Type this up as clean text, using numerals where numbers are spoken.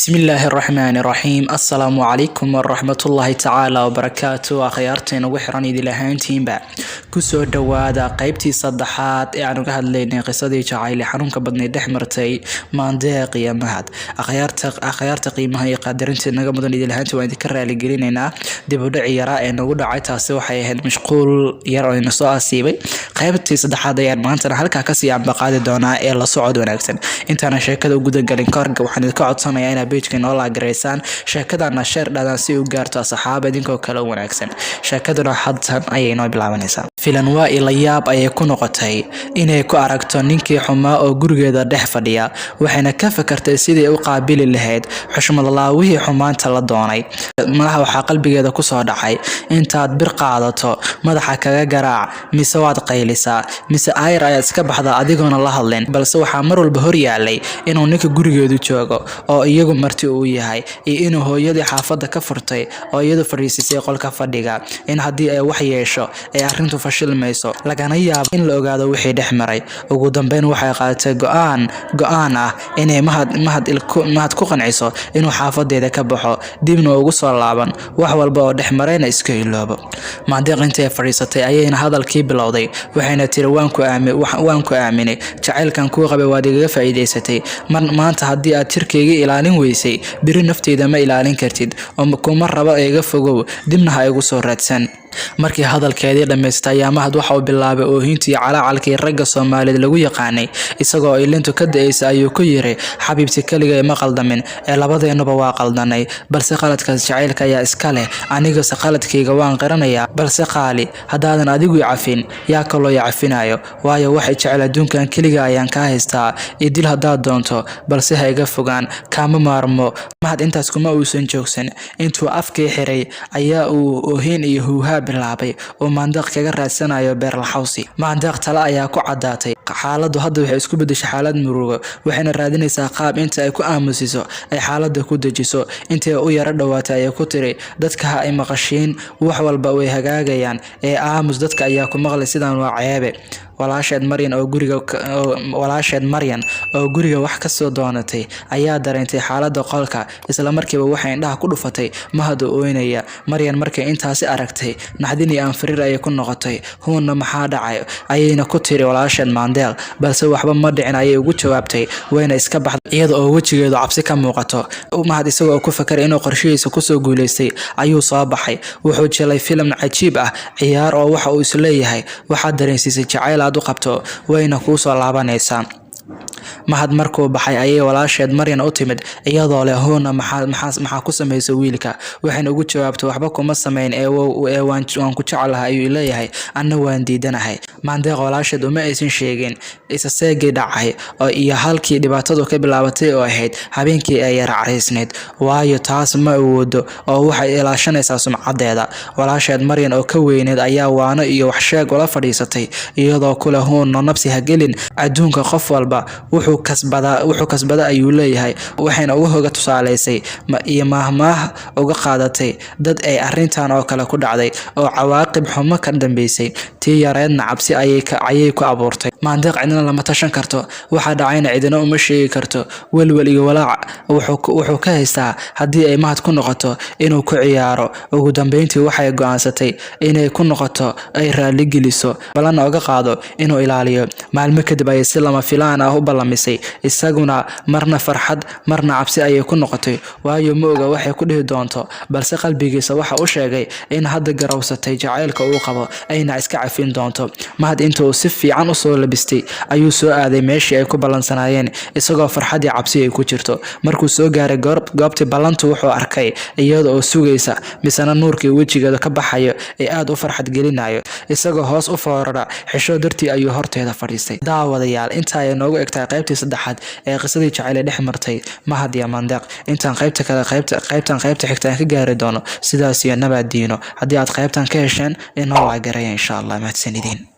Bismillaahi raxmaani raxiim. Assalaamu calaykum waraxmatullaahi tacaala wabarakaatu. Akhyaarta ugu xiran, idil ahaantiinba kusoo dhowaada qeybtii saddexaad ee aan uga hadlaynay qisadii jacayle xanuunka badnayd dhex martay Maandeeq iyo Mahad. Akhyaarta qiimaha iyo qaadarinta naga mudan, idil ahaantii waan idinka raaligelinaynaa dib u dhaci yaraa ee nagu dhacay. Taasi waxay ahayd mashquul yar oo ina soo asiibay. Qeybtii saddexaad ayaan maantana halkaa kasii ambaqaadi doonaa ee la socod wanaagsan. Intaana sheekada u gudagalin kahor, waxaan idinka codsanayaa inaad page-ka inoo like garaysaan, sheekadana share dhadaan si u gaarto asxaab idinkoo kale u wanaagsan. Sheekaduna hadtan ayay inoo bilaabanaysaa. Filan waa ila yaab ayay ku noqotay inay ku aragto ninkii xumaa oo gurigeeda dhex fadhiya, waxayna ka fakartay sidii u qaabili lahayd xushmadlaawihii xumaanta la doonay. Malaha waxaa qalbigeeda kusoo dhacay, intaad bir qaadato madaxa kaga garaac, mise waad qaylisaa, mise aayar ayaad iska baxdaa adigoona la hadlin. Balse waxaa mar walba hor yaalay inuu ninka gurigeedu joogo oo iyagu marti uu yahay, iyo inuu hooyadii xaafadda ka furtay oo iyadu fadhiisisay qolka fadhiga, in haddii ay wax yeesho ay arrintu fashilmayso, lagana yaabo in la ogaado wixii dhex maray. Ugu dambeyn waxay qaadatay go-aan ah inay Mahad ku qanciso inuu xaafadeeda ka baxo, dibna ugu soo laaban, wax walba oo dhex marayna iska iloobo. Maandeeq intay fadhiisatay ayayna hadalkii bilowday, waxayna tiri: "Waan ku aaminay, jacaylkan kuu qabay waad igaga faa'iidaysatay. Maanta haddii aad jirkayga ilaalin weysay, beri nafteyda ma ilaalin kartid, oo kuma rabo, iga fogow, dibna ha igu soo raadsan." Markii hadalkeedii dhammaystay ayaa Mahad waxa uu bilaabay oohintii iyo calaacalkii ragga Soomaaliyeed lagu yaqaanay. Isagoo ilintu ka da'aysa ayuu ku yiri: "Xabiibti, keligay ma qaldamin ee labadeennuba waa qaldanay, balse qaladkaas jacaylka ayaa iska leh, anigase qaladkayga waan qiranayaa. Balse qaali, haddaadan adigu i cafin, yaa kaloo i cafinayo? Waayo, waxay jecel adduunkan keliga ayaan kaa haystaa. Idil haddaad doonto, balse ha iga fogaan, kaama maarmo." Mahad intaas kuma uusan joogsan. Intuu afkii xiray ayaa uu oohin iyo huuhaa bilaabay oo Maandeeq kaga raadsanayo beerlaxawsi. Maandeeq tale ayaa ku caddaatay. Xaaladdu hadda waxay isku beddeshay xaalad murugo, waxayna raadinaysaa qaab inta ay ku aamusiso ay xaaladda ku dejiso. Intay u yaro dhowaatay ayay ku tiri: "Dadka ha ay maqashiin, wax walba way hagaagayaan ee aamus, dadka ayaa ku maqlay, sidaan waa ceebe." Walaasheed Maryan oo guriga wax ka soo doonatay ayaa dareentay xaaladda qolka. Isla markiiba waxay indhaha ku dhufatay Mahad oo ooynaya. Maryan markay intaasi aragtay, naxdin iyo anfariir ayay ku noqotay. "Huunna, maxaa dhacay?" ayayna ku tiri walaasheed Maandeeq. Balse "Waxba ma dhicin" ayay ugu jawaabtay, wayna iska baxday iyada oo wejigeedu cabsi ka muuqato. Mahad isagoo ku fakaray inuu qorshihiisa kusoo guulaystay ayuu soo baxay. Wuxuu jilay filim cajiib ah, ciyaar oo waxa uu isleeyahay waxaad dareensiisay jacayl aad u qabto, wayna kuu soo laabanaysaa. Mahad markuu baxay ayay walaasheed Maryan u timid iyadoo leh: "Huuna, maxaa ku samaysay wiilka?" Waxayna ugu jawaabtay: "Waxba kuma samayn ee waan ku jeclahay ayuu leeyahay, anna waan diidanahay." Maandeeq walaasheed uma aysan sheegin isa seegii dhacay iyo halkii dhibaatadu ka bilaabatay oo ahayd habeenkii ay yara caraysnayd, waayo taas ma awoodo oo waxay ilaashanaysaa sumcadeeda. Walaasheed Maryan oo ka weyneed ayaa waano iyo waxsheeg ula fadhiisatay, iyadoo kule: "Huunno, nabsi ha gelin, adduunka qof walba wuxuu kasbada ayuu leeyahay." Waxayna uga hoga tusaaleysay iyo maahmaah uga qaadatay dad ay arrintan oo kale ku dhacday oo cawaaqib xumo ka dambeysay. Tii yareedna cabsi ayay ku abuurtay. Maandeeq cidna lama tashan karto, waxa dhacayna cidina uma sheegi karto. Welwel iyo walaac wuxuu ka haystaa haddii ay Mahad ku noqoto inuu ku ciyaaro. Ugu dambeyntii waxay go'aansatay inay ku noqoto, ay raali geliso, ballanna uga qaado inuu ilaaliyo. Maalmo kadib ayay si lama filaan ah u ballamisay. Isaguna marna farxad, marna cabsi ayay ku noqotay, waayo ma oga waxay ku dhihi doonto. Balse qalbigiisa waxa uu sheegay in hadda garowsatay jacaylka uu qabo, ayna iska cafin doonto. Mahad inta uu si fiican usoo labistay ayuu soo aaday meeshii ay ku ballansanaayeen, isagoo farxad iyo cabsi ay ku jirto. Markuu soo gaaray goobtii ballantu, wuxuu arkay iyada oo sugaysa, misena nuurkii wejigeeda ka baxayo ee aada u farxad gelinayo. Isagoo hoos u foorara xisho dartii ayuu horteeda fadhiistay. Daawadayaal, inta ay noogu egtahay qaybtii saddexaad ee qisadii jacayl ee dhex martay Mahad iyo Maandeeq. Intaan qaybta kale, qaybtan qaybta xigta aan ka gaari doono, sidaas iyo nabaad diino. Haddii aad qaybtan ka hesheen, inoo like gareeya, insha Allah. Mahadsanidin.